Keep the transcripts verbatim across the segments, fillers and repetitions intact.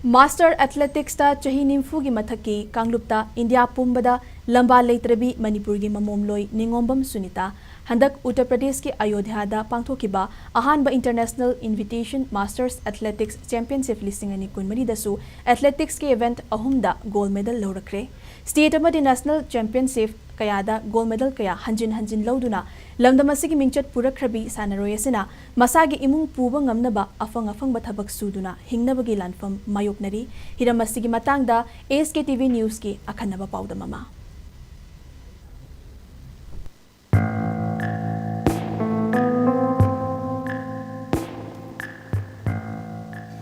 Master ꯑꯦꯊꯂꯦꯇꯤꯛꯁꯇ ꯆꯍꯤ ꯅꯤꯐꯨꯒꯤ ꯃꯊꯛꯀꯤ ꯀꯥꯡꯂꯨꯞꯇ India ꯄꯨꯝꯕꯗ ꯂꯝꯕꯥ ꯂꯩꯇ꯭ꯔꯕꯤ ꯃꯅꯤꯄꯨꯔꯒꯤ ꯃꯃꯣꯝꯂꯣꯏ ꯅꯤꯉꯣꯝꯕꯝ ꯁꯨꯅꯤꯇꯥ ꯍꯟꯗꯛ ꯎꯠꯇꯔ ꯄ꯭ꯔꯗꯦꯁꯀꯤ ꯑꯌꯣꯙ꯭ꯌꯥꯗ ꯄꯥꯡꯊꯣꯛꯈꯤꯕ ꯑꯍꯥꯟꯕ international invitation masters athletics championship ꯂꯤꯁꯤꯡ ꯑꯅꯤ ꯀꯨꯟꯃꯔꯤꯗꯁꯨ ꯑꯦꯊꯂꯦꯇꯤꯛꯁꯀꯤ ꯏꯚꯦꯟꯠ ꯑꯍꯨꯝꯗ ꯒꯣꯜꯗ ꯃꯦꯗꯜ ꯂꯧꯔꯛꯈ꯭ꯔꯦ꯫ ꯁ꯭ꯇꯦꯠ ꯑꯃꯗꯤ ꯅꯦꯁꯅꯦꯜ ꯆꯦꯝꯄꯤꯌꯟꯁꯤꯞ ꯀꯌꯥꯗ ꯒꯣꯜꯗ ꯃꯦꯗꯜ ꯀꯌꯥ ꯍꯟꯖꯤꯟ ꯍꯟꯖꯤꯟ ꯂꯧꯗꯨꯅ ꯂꯝꯗꯝ ꯑꯁꯤꯒꯤ ꯃꯤꯡꯆꯠ ꯄꯨꯔꯛꯈ꯭ꯔꯕꯤ ꯁꯥꯟꯅꯔꯣꯏ ꯑꯁꯤꯅ ꯃꯁꯥꯒꯤ ꯏꯃꯨꯡ ꯄꯨꯕ ꯉꯝꯅꯕ ꯑꯐꯪ ꯑꯐꯪꯕ ꯊꯕꯛ ꯁꯨꯗꯨꯅ ꯍꯤꯡꯅꯕꯒꯤ ꯂꯥꯟꯐꯝ ꯃꯥꯌꯣꯛꯅꯔꯤ꯫ ꯍꯤꯔꯝ ꯑꯁꯤꯒꯤ ꯃꯇꯥꯡꯗ ꯑꯦꯁ ꯀꯦ ꯇꯤ ꯚꯤ ꯅ꯭ꯌꯨꯁꯀꯤ ꯑꯈꯟꯅꯕ ꯄꯥꯎꯗꯝ ꯑꯃ꯫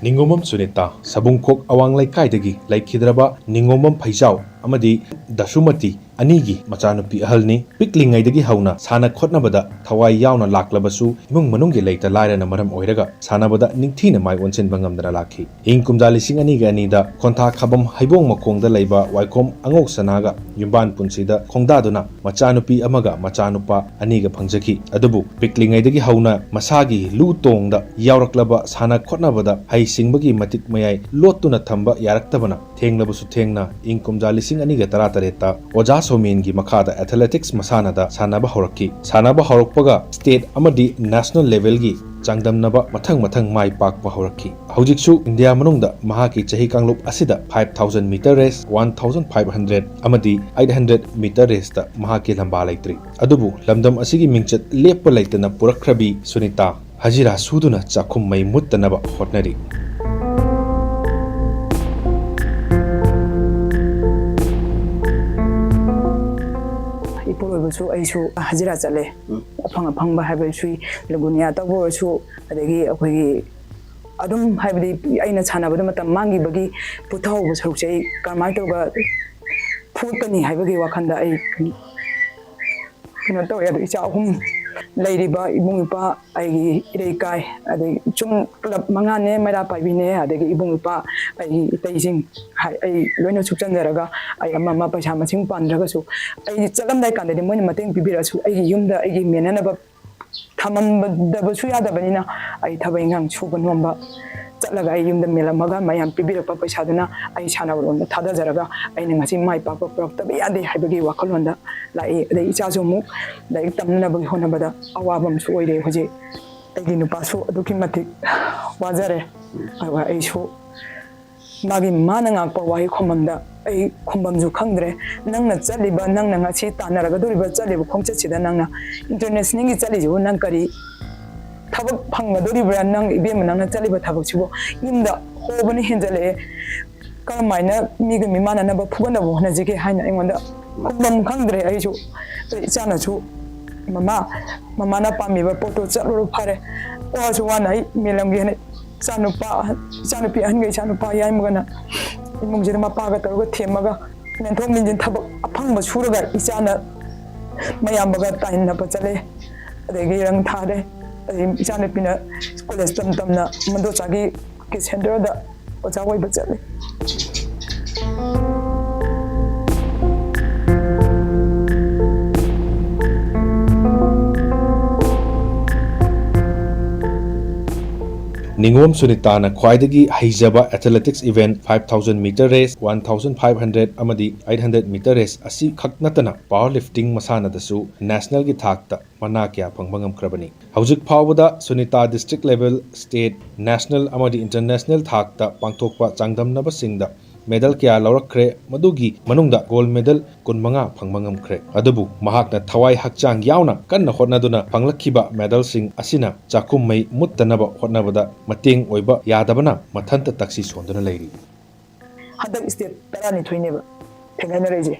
ꯅꯤꯉꯣꯝꯕꯝ ꯁꯨꯅꯤꯇꯥ, ꯁꯕꯨꯡꯈꯣꯛ ꯑꯋꯥꯡ ꯂꯩꯀꯥꯏꯗꯒꯤ ꯂꯩꯈꯤꯗ꯭ꯔꯕ ꯅꯤꯉꯣꯝꯕꯝ ꯐꯩꯖꯥꯎ ꯑꯃꯗꯤ ꯗꯁꯨꯃꯇꯤ ꯑꯅꯤꯒꯤ ꯃꯆꯥꯅꯨꯄꯤ ꯑꯍꯜꯅꯤ꯫ ꯄꯤꯛꯂꯤꯉꯩꯗꯒꯤ ꯍꯧꯅ ꯁꯥꯟꯅ ꯈꯣꯠꯅꯕꯗ ꯊꯋꯥꯏ ꯌꯥꯎꯅ ꯂꯥꯛꯂꯕꯁꯨ, ꯏꯃꯨꯡ ꯃꯅꯨꯡꯒꯤ ꯂꯩꯇ ꯂꯥꯏꯔꯅ ꯃꯔꯝ ꯑꯣꯏꯔꯒ ꯁꯥꯟꯅꯕꯗ ꯅꯤꯡꯊꯤꯅ ꯃꯥꯏ ꯑꯣꯟꯁꯤꯟꯕ ꯉꯝꯗꯅ ꯂꯥꯛꯈꯤ꯫ ꯏꯪ ꯀꯨꯝꯖꯥ ꯂꯤꯁꯤꯡ ꯑꯅꯤꯒ ꯑꯅꯤꯗ ꯈꯣꯟꯊꯥ ꯈꯥꯕꯝ ꯍꯩꯕꯣꯡ ꯃꯈꯣꯡꯗ ꯂꯩꯕ ꯋꯥꯏꯈꯣꯝ ꯑꯉꯧ ꯁꯅꯥꯒ ꯌꯨꯝꯕꯥꯟ ꯄꯨꯟꯁꯤꯗ ꯈꯣꯡꯗꯥꯗꯨꯅ ꯃꯆꯥꯅꯨꯄꯤ ꯑꯃꯒ ꯃꯆꯥꯅꯨꯄꯥ ꯑꯅꯤꯒ ꯐꯪꯖꯈꯤ꯫ ꯑꯗꯨꯕꯨ ꯄꯤꯛꯂꯤꯉꯩꯗꯒꯤ ꯍꯧꯅ ꯃꯁꯥꯒꯤ ꯂꯨ ꯇꯣꯡꯗ ꯌꯥꯎꯔꯛꯂꯕ ꯁꯥꯟꯅ ꯈꯣꯠꯅꯕꯗ ꯍꯩꯁꯤꯡꯕꯒꯤ ꯃꯇꯤꯛ ꯃꯌꯥꯏ ꯂꯣꯠꯇꯨꯅ ꯊꯝꯕ ꯌꯥꯔꯛꯇꯕꯅ, ꯊꯦꯡꯂꯕꯁꯨ ꯊꯦꯡꯅ ꯏꯪ ꯀꯨꯝꯖꯥ ꯂꯤꯁꯤꯡ ꯑꯅꯤꯒ ꯇꯔꯥꯇꯔꯦꯠꯇ ꯑꯣꯖꯥ ꯁꯣꯃꯦꯟꯒꯤ ꯃꯈꯥꯗ ꯑꯦꯊꯂꯦꯇꯤꯛꯁ ꯃꯁꯥꯟꯅꯗ ꯁꯥꯟꯅꯕ ꯍꯧꯔꯛꯈꯤ꯫ ꯁꯥꯟꯅꯕ ꯍꯧꯔꯛꯄꯒ ꯁ꯭ꯇꯦꯠ ꯑꯃꯗꯤ ꯅꯦꯁꯅꯦꯜ ꯂꯦꯚꯦꯜꯒꯤ ꯆꯥꯡꯗꯝꯅꯕ ꯃꯊꯪ ꯃꯊꯪ ꯃꯥꯏ ꯄꯥꯛꯄ ꯍꯧꯔꯛꯈꯤ꯫ ꯍꯧꯖꯤꯛꯁꯨ ꯏꯟꯗꯤꯌꯥ ꯃꯅꯨꯡꯗ ꯃꯍꯥꯛꯀꯤ ꯆꯍꯤ ꯀꯥꯡꯂꯨꯞ ꯑꯁꯤꯗ five thousand meter race, one thousand five hundred ꯑꯃꯗꯤ eight hundred meter raceꯇ ꯃꯍꯥꯛꯀꯤ ꯂꯝꯕꯥ ꯂꯩꯇ꯭ꯔꯤ꯫ ꯑꯗꯨꯕꯨ ꯂꯝꯗꯝ ꯑꯁꯤꯒꯤ ꯃꯤꯡꯆꯠ ꯂꯦꯞꯄ ꯂꯩꯇꯅ ꯄꯨꯔꯛꯈ꯭ꯔꯕꯤ ꯁꯨꯅꯤꯇꯥ ꯍꯖꯤꯔꯥ ꯁꯨꯗꯨꯅ ꯆꯥꯛꯈꯨꯝ ꯃꯩ ꯃꯨꯠꯇꯅꯕ ꯍꯣꯠꯅꯔꯤ꯫ ꯏꯄꯨꯔꯣꯏꯕꯁꯨ ꯑꯩꯁꯨ ꯍꯖꯤꯔꯥ ꯆꯠꯂꯦ꯫ ꯎꯝ꯫ ꯑꯐꯪ ꯑꯐꯪꯕ ꯍꯥꯏꯕꯗꯤ ꯁꯨꯏ, ꯂꯒꯨꯅꯤꯌꯥ ꯇꯧꯕ ꯑꯣꯏꯔꯁꯨ, ꯑꯗꯒꯤ ꯑꯩꯈꯣꯏꯒꯤ ꯑꯗꯨꯝ ꯍꯥꯏꯕꯗꯤ ꯑꯩꯅ ꯁꯥꯟꯅꯕꯗ ꯃꯇꯝ ꯃꯥꯡꯈꯤꯕꯒꯤ ꯄꯨꯊꯍꯧꯕ ꯁꯔꯨꯛꯁꯦ ꯑꯩ ꯀꯔꯝꯍꯥꯏꯅ ꯇꯧꯔꯒ ꯐꯨꯒꯠꯀꯅꯤ ꯍꯥꯏꯕꯒꯤ ꯋꯥꯈꯜꯗ ꯑꯩ ꯀꯩꯅꯣ ꯇꯧꯋꯦ꯫ ꯑꯗꯣ ꯏꯆꯥ ꯑꯍꯨꯝ ꯂꯩꯔꯤꯕ ꯏꯕꯨꯡ ꯏꯄ꯭ꯋꯥ ꯑꯩꯒꯤ ꯏꯔꯩꯀꯥꯏ, ꯑꯗꯩ ꯁꯨꯝ ꯄꯨꯂꯞ ꯃꯉꯥꯅꯦ, ꯃꯩꯔꯥ ꯄꯥꯏꯕꯤꯅꯦ, ꯑꯗꯒꯤ ꯏꯕꯨꯡ ꯏꯄ꯭ꯋꯥ ꯑꯩꯒꯤ ꯏꯇꯩꯁꯤꯡ ꯍꯥꯏ-, ꯑꯩ ꯂꯣꯏꯅ ꯁꯨꯞꯆꯟꯖꯔꯒ ꯑꯩ ꯑꯃ ꯑꯃ ꯄꯩꯁꯥ ꯃꯁꯤꯡ ꯄꯥꯟꯗ꯭ꯔꯒꯁꯨ ꯑꯩ ꯆꯠꯂꯝꯗꯥꯏ ꯀꯥꯟꯗꯗꯤ ꯃꯣꯏꯅ ꯃꯇꯦꯡ ꯄꯤꯕꯤꯔꯛꯑꯁꯨ ꯑꯩꯒꯤ ꯌꯨꯝꯗ ꯑꯩꯒꯤ ꯃꯦꯟꯅꯅꯕ ꯊꯝꯃꯝꯗꯕꯁꯨ ꯌꯥꯗꯕꯅꯤꯅ ꯑꯩ ꯊꯕꯛ ꯏꯪꯈꯥꯡ ꯁꯨꯕ ꯅꯣꯝꯕ ꯆꯠꯂꯒ ꯑꯩ ꯌꯨꯝꯗ ꯃꯦꯜꯂꯝꯃꯒ ꯃꯌꯥꯝ ꯄꯤꯕꯤꯔꯛꯄ ꯄꯩꯁꯥꯗꯨꯅ ꯑꯩ ꯁꯥꯟꯅꯕꯔꯣꯝꯗ ꯊꯥꯗꯖꯔꯒ ꯑꯩꯅ ꯉꯁꯤ ꯃꯥꯏ ꯄꯥꯛꯄ ꯄꯨꯔꯛꯇꯕ ꯌꯥꯗꯦ ꯍꯥꯏꯕꯒꯤ ꯋꯥꯈꯜꯂꯣꯟꯗ ꯂꯥꯛꯏ꯫ ꯑꯗꯩ ꯏꯆꯥꯁꯨ ꯑꯃꯨꯛ ꯂꯥꯏꯔꯤꯛ ꯇꯝꯅꯅꯕꯒꯤ ꯍꯣꯠꯅꯕꯗ ꯑꯋꯥꯕ ꯑꯃꯁꯨ ꯑꯣꯏꯔꯦ ꯍꯧꯖꯤꯛ꯫ ꯑꯩꯒꯤ ꯅꯨꯄꯥꯁꯨ ꯑꯗꯨꯛꯀꯤ ꯃꯇꯤꯛ ꯋꯥꯖꯔꯦ꯫ ꯑꯗꯨꯒ ꯑꯩꯁꯨ ꯃꯥꯒꯤ ꯃꯥꯅ ꯉꯥꯡꯉꯛꯄ ꯋꯥꯍꯩ ꯈꯨꯝꯕꯝꯗ ꯑꯩ ꯈꯨꯝꯕꯝꯁꯨ ꯈꯪꯗ꯭ꯔꯦ꯫ ꯅꯪꯅ ꯆꯠꯂꯤꯕ, ꯅꯪꯅ ꯉꯁꯤ ꯇꯥꯟꯅꯔꯒꯗꯧꯔꯤꯕ ꯆꯠꯂꯤꯕ ꯈꯣꯡꯆꯠꯁꯤꯗ ꯅꯪꯅ internationalꯒꯤ ꯆꯠꯂꯤꯁꯤꯕꯨ ꯅꯪ ꯀꯔꯤ ꯊꯕꯛ ꯐꯪꯒꯗꯧꯔꯤꯕ꯭ꯔꯥ? ꯅꯪ ꯏꯕꯦꯝꯃ, ꯅꯪꯅ ꯆꯠꯂꯤꯕ ꯊꯕꯛꯁꯤꯕꯨ ꯌꯨꯝꯗ ꯍꯣꯕꯅ ꯍꯦꯟꯖꯜꯂꯛꯑꯦ꯫ ꯀꯔꯝꯍꯥꯏꯅ ꯃꯤꯒ ꯃꯤꯃꯥꯟꯅꯅꯕ ꯐꯨꯒꯠꯅꯕ ꯍꯣꯠꯅꯁꯤꯒꯦ ꯍꯥꯏꯅ ꯑꯩꯉꯣꯟꯗ ꯈꯨꯝꯕꯝ ꯈꯪꯗ꯭ꯔꯦ꯫ ꯑꯩꯁꯨ ꯏꯆꯥꯅꯁꯨ, "ꯃꯃꯥ, ꯃꯃꯥꯅ ꯄꯥꯝꯃꯤꯕ ꯄꯣꯠꯇꯣ ꯆꯠꯂꯨꯔꯣ ꯐꯔꯦ, ꯋꯥꯁꯨ ꯋꯥꯅ ꯑꯩ ꯃꯦꯜꯂꯝꯒꯦ" ꯍꯥꯏꯅ ꯏꯆꯥꯅꯨꯄꯥ, ꯏꯆꯥꯅꯨꯄꯤ ꯑꯍꯟꯒ ꯏꯆꯥꯅꯨꯄꯥ ꯌꯥꯏꯃꯒꯅ ꯏꯃꯨꯡꯁꯤꯗ ꯃꯄꯥꯒ ꯇꯧꯔꯒ ꯊꯦꯝꯃꯒ ꯃꯦꯟꯊꯣꯛ ꯃꯦꯟꯁꯤꯟ ꯊꯕꯛ ꯑꯐꯪꯕ ꯁꯨꯔꯒ ꯏꯆꯥꯅ ꯃꯌꯥꯝꯕꯒ ꯇꯥꯏꯅꯕ ꯆꯠꯂꯦ꯫ ꯑꯗꯒꯤ ꯔꯪ ꯊꯥꯔꯦ꯫ ꯑꯗꯒꯤ ꯏꯆꯥꯅꯨꯄꯤꯅ ꯀꯣꯂꯦꯖ ꯇꯝ ꯇꯝꯅ ꯃꯟꯗꯣꯆꯥꯒꯤ ꯀꯤꯗꯁ ꯁꯦꯟꯇꯔꯗ ꯑꯣꯖꯥ ꯑꯣꯏꯕ ꯆꯠꯂꯤ꯫ ꯅꯤꯉꯣꯝ ꯁꯨꯅꯤꯇꯥꯅ ꯈ꯭ꯋꯥꯏꯗꯒꯤ ꯍꯩꯖꯕ athletics event five thousand meter race, one thousand five hundred ꯑꯃꯗꯤ eight hundred meter race ꯑꯁꯤ ꯈꯛ ꯅꯠꯇꯅ power lifting ꯃꯁꯥꯟꯅꯗꯁꯨ nationalꯒꯤ ꯊꯥꯛꯇ ꯃꯅꯥ ꯀꯌꯥ ꯐꯪꯕ ꯉꯝꯈ꯭ꯔꯕꯅꯤ꯫ ꯍꯧꯖꯤꯛ ꯐꯥꯎꯕꯗ Sunita district level, state, national ꯑꯃꯗꯤ international ꯊꯥꯛꯇ ꯄꯥꯡꯊꯣꯛꯄ ꯆꯥꯡꯗꯝꯅꯕꯁꯤꯡꯗ medal ꯀꯌꯥ ꯂꯧꯔꯛꯈ꯭ꯔꯦ꯫ ꯃꯗꯨꯒꯤ ꯃꯅꯨꯡꯗ gold medal ꯀꯨꯟꯃꯉꯥ ꯐꯪꯕ ꯉꯝꯈ꯭ꯔꯦ꯫ ꯑꯗꯨꯕꯨ ꯃꯍꯥꯛꯅ ꯊꯋꯥꯏ ꯍꯛꯆꯥꯡ ꯌꯥꯎꯅ ꯀꯟꯅ ꯍꯣꯠꯅꯗꯨꯅ ꯐꯪꯂꯛꯈꯤꯕ medalꯁꯤꯡ ꯑꯁꯤꯅ ꯆꯥꯛꯈꯨꯝ ꯃꯩ ꯃꯨꯠꯇꯅꯕ ꯍꯣꯠꯅꯕꯗ ꯃꯇꯦꯡ ꯑꯣꯏꯕ ꯌꯥꯗꯕꯅ ꯃꯊꯟꯇ ꯇꯛꯁꯤ ꯁꯣꯟꯗꯨꯅ ꯂꯩꯔꯤ꯫ ꯍꯟꯗꯛ state ꯇꯔꯥꯅꯤꯊꯣꯏꯅꯦꯕ ꯊꯦꯡꯒꯥꯏꯅꯔꯛꯏꯁꯦ꯫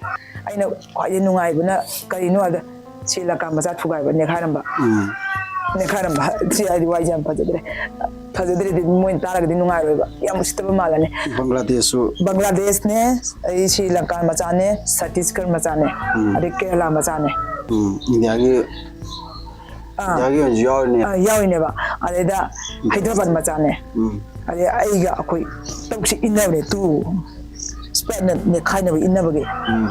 ꯑꯩꯅ ꯈ꯭ꯋꯥꯏꯗꯒꯤ ꯅꯨꯡꯉꯥꯏꯕꯅ ꯀꯔꯤꯅꯣ ꯍꯥꯏꯕꯗ ꯁ꯭ꯔꯤ ꯂꯪꯀꯥ ꯃꯆꯥ ꯊꯨꯒꯥꯏꯕ, ꯅꯦꯈꯥꯏꯔꯝꯕ꯫ ꯅꯦꯈꯥꯏꯔꯝꯕ ꯁꯤ ꯍꯥꯏꯗꯤ ꯋꯥꯍꯩꯁꯦ ꯌꯥꯝ ꯐꯖꯗ꯭ꯔꯦ꯫ ꯐꯖꯗ꯭ꯔꯦꯗꯤ ꯃꯣꯏꯅ ꯇꯥꯔꯒꯗꯤ ꯅꯨꯡꯉꯥꯏꯔꯣꯏꯕ, ꯌꯥꯝ ꯎꯁꯤꯠꯇꯕ ꯃꯥꯜꯂꯅꯤ꯫ ꯕꯪꯒ꯭ꯂꯥꯗꯦꯁꯁꯨ ꯕꯪꯒ꯭ꯂꯥꯗꯦꯁꯅꯦ, ꯑꯩ ꯁ꯭ꯔꯤ ꯂꯪꯀꯥ ꯃꯆꯥꯅꯦ, ꯁꯇꯤꯁꯒꯔ ꯃꯆꯥꯅꯦ, ꯑꯗꯩ ꯀꯦꯔꯂꯥ ꯃꯆꯥꯅꯦ꯫ ꯎꯝ, ꯏꯟꯗꯤꯌꯥꯒꯤ ꯑꯥ꯫ ꯏꯟꯗꯤꯌꯥꯒꯤ ꯑꯣꯏꯅꯁꯨ ꯌꯥꯎꯔꯤꯅꯦ꯫ ꯑꯥ, ꯌꯥꯎꯔꯤꯅꯦꯕ꯫ ꯑꯗꯩꯗ ꯍꯩꯗ꯭ꯔꯕꯥꯗ ꯃꯆꯥꯅꯦ꯫ ꯎꯝ. ꯑꯗꯩ ꯑꯩꯒ ꯑꯩꯈꯣꯏ ꯇꯧꯁꯤ ꯏꯟꯅꯕꯅꯦ, ꯇꯨ ꯁ꯭ꯄꯥꯏꯠꯅ ꯅꯦꯠꯈꯥꯏꯅꯕ ꯏꯟꯅꯕꯒꯤ꯫ ꯎꯝ.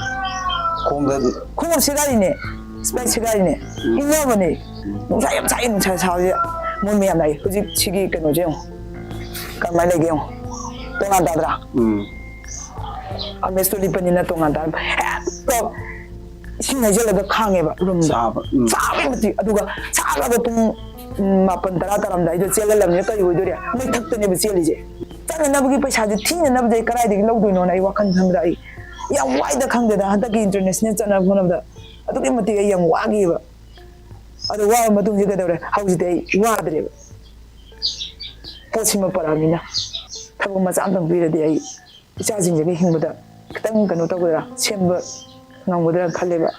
ꯈꯣꯡꯗ ꯈꯣꯡꯎꯞ ꯁꯦꯒꯥꯏꯔꯤꯅꯦ, ꯁ꯭ꯄꯥꯏꯠ ꯁꯦꯒꯥꯏꯔꯤꯅꯦ, ꯏꯟꯅꯕꯅꯦ꯫ ꯅꯨꯡꯁꯥ ꯌꯥꯝ ꯁꯥꯏ, ꯅꯨꯡꯁꯥ ꯁꯥꯕꯁꯦ ꯃꯣꯏ ꯃꯌꯥꯝ ꯂꯥꯛꯏ꯫ ꯍꯧꯖꯤꯛ ꯁꯤꯒꯤ ꯀꯩꯅꯣꯁꯦ ꯌꯦꯡꯉꯣ꯫ ꯀꯃꯥꯏꯅ ꯂꯩꯒꯦ ꯌꯦꯡꯉꯣ꯫ ꯇꯣꯉꯥꯟ ꯇꯥꯗ꯭ꯔꯥ? ꯎꯝ ꯑꯃꯦꯁꯇꯣ ꯂꯤꯠꯄꯅꯤꯅ ꯇꯣꯉꯥꯟ ꯇꯥꯗ꯭ꯔꯥ? ꯍꯦꯛꯇ ꯏꯁꯤꯡ ꯍꯩꯖꯤꯜꯂꯒ ꯈꯥꯡꯉꯦꯕ ꯔꯨꯝꯗ꯫ ꯆꯥꯕ ꯎꯝ ꯆꯥꯕꯩ ꯃꯇꯤꯛ꯫ ꯑꯗꯨꯒ ꯁꯥꯈ꯭ꯔꯕ ꯄꯨꯡ ꯎꯝ, ꯃꯥꯄꯟ ꯇꯔꯥ ꯇꯥꯔꯝꯗꯥꯏꯗ ꯆꯦꯜꯍꯜꯂꯝꯅꯤꯅ ꯀꯔꯤ ꯑꯣꯏꯗꯣꯏꯔꯦ? ꯃꯩꯊꯛꯇꯅꯦꯕ ꯆꯦꯜꯂꯤꯁꯦ꯫ ꯆꯠꯅꯅꯕꯒꯤ ꯄꯩꯁꯥꯁꯦ ꯊꯤꯅꯅꯕꯁꯦ ꯑꯩ ꯀꯗꯥꯏꯗꯒꯤ ꯂꯧꯗꯣꯏꯅꯣꯅ ꯑꯩ ꯋꯥꯈꯜ ꯈꯟꯕꯗ ꯑꯩ ꯌꯥꯝ ꯋꯥꯏꯗ ꯈꯪꯗꯦꯗ꯫ ꯍꯟꯗꯛꯀꯤ ꯏꯟꯇꯔꯅꯦꯁꯅꯦꯜ ꯆꯠꯅꯕ ꯍꯣꯠꯅꯕꯗ ꯑꯗꯨꯛꯀꯤ ꯃꯇꯤꯛ ꯑꯩ ꯌꯥꯝ ꯋꯥꯈꯤꯕ꯫ ꯑꯗꯨ ꯋꯥꯔꯕ ꯃꯇꯨꯡꯁꯦ ꯀꯩꯗꯧꯔꯦ? ꯍꯧꯖꯤꯛꯇꯤ ꯑꯩ ꯋꯥꯗ꯭ꯔꯦꯕ꯫ ꯄꯣꯠꯁꯤꯃ ꯄꯔꯛꯑꯃꯤꯅ ꯊꯕꯛ ꯃꯆꯥ ꯑꯝꯇꯪ ꯄꯤꯔꯗꯤ ꯑꯩ ꯏꯆꯥꯁꯤꯡꯁꯤꯒꯤ ꯍꯤꯡꯕꯗ ꯈꯤꯇꯪ ꯀꯩꯅꯣ ꯇꯧꯒꯗ꯭ꯔꯥ, ꯁꯦꯝꯕ ꯉꯝꯒꯗ꯭ꯔꯥ ꯈꯜꯂꯦꯕ꯫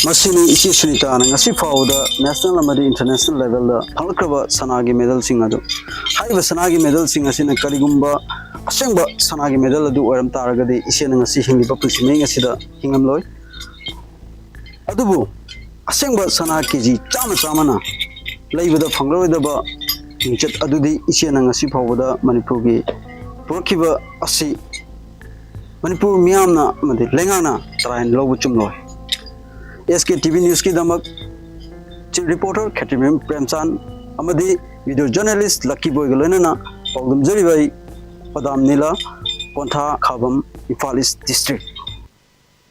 ꯃꯁꯤꯅꯤ ꯏꯆꯦ ꯁꯨꯅꯤꯇꯥꯅ ꯉꯁꯤ ꯐꯥꯎꯕꯗ ꯅꯦꯁꯅꯦꯜ ꯑꯃꯗꯤ ꯏꯟꯇꯔꯅꯦꯁꯅꯦꯜ ꯂꯦꯚꯦꯜꯗ ꯐꯪꯂꯛꯈ꯭ꯔꯕ ꯁꯅꯥꯒꯤ ꯃꯦꯗꯜꯁꯤꯡ ꯑꯗꯨ꯫ ꯍꯥꯏꯔꯤꯕ ꯁꯅꯥꯒꯤ ꯃꯦꯗꯜꯁꯤꯡ ꯑꯁꯤꯅ ꯀꯔꯤꯒꯨꯝꯕ ꯑꯁꯦꯡꯕ ꯁꯅꯥꯒꯤ ꯃꯦꯗꯜ ꯑꯗꯨ ꯑꯣꯏꯔꯝ ꯇꯥꯔꯒꯗꯤ ꯏꯆꯦꯅ ꯉꯁꯤ ꯍꯤꯡꯂꯤꯕ ꯄꯨꯟꯁꯤ ꯃꯍꯤꯡ ꯑꯁꯤꯗ ꯍꯤꯡꯉꯝꯂꯣꯏ꯫ ꯑꯗꯨꯕꯨ ꯑꯁꯦꯡꯕ ꯁꯅꯥ ꯀꯦ ꯖꯤ ꯆꯥꯝꯃ ꯆꯥꯝꯃꯅ ꯂꯩꯕꯗ ꯐꯪꯂꯔꯣꯏꯗꯕ ꯃꯤꯡꯆꯠ ꯑꯗꯨꯗꯤ ꯏꯆꯦꯅ ꯉꯁꯤ ꯐꯥꯎꯕꯗ ꯃꯅꯤꯄꯨꯔꯒꯤ ꯄꯨꯔꯛꯈꯤꯕ ꯑꯁꯤ ꯃꯅꯤꯄꯨꯔ ꯃꯤꯌꯥꯝꯅ ꯑꯃꯗꯤ ꯂꯩꯉꯥꯛꯅ ꯇꯔꯥꯏꯅ ꯂꯧꯕ ꯆꯨꯝꯂꯣꯏ꯫ ꯑꯦꯁ ꯀꯦ ꯇꯤ ꯚꯤ ꯅ꯭ꯌꯨꯁꯀꯤꯗꯃꯛ ꯆꯤꯐ ꯔꯤꯄꯣꯔꯇꯔ ꯈꯦꯇ꯭ꯔꯤꯃꯌꯨꯝ ꯄ꯭ꯔꯦꯝꯆꯥꯟ ꯑꯃꯗꯤ ꯚꯤꯗꯤꯑꯣ ꯖꯔꯅꯦꯂꯤꯁ ꯂꯛꯀꯤ ꯕꯣꯏꯒ ꯂꯣꯏꯅꯅ ꯄꯥꯎꯗꯝꯖꯔꯤꯕ ꯑꯩ ꯄꯗꯥꯝ ꯅꯤꯂꯥ, ꯀꯣꯟꯊꯥ ꯈꯥꯕꯝ, ꯏꯝꯐꯥꯜ ꯏꯁ ꯗꯤꯁꯇ꯭ꯔꯤꯛ꯫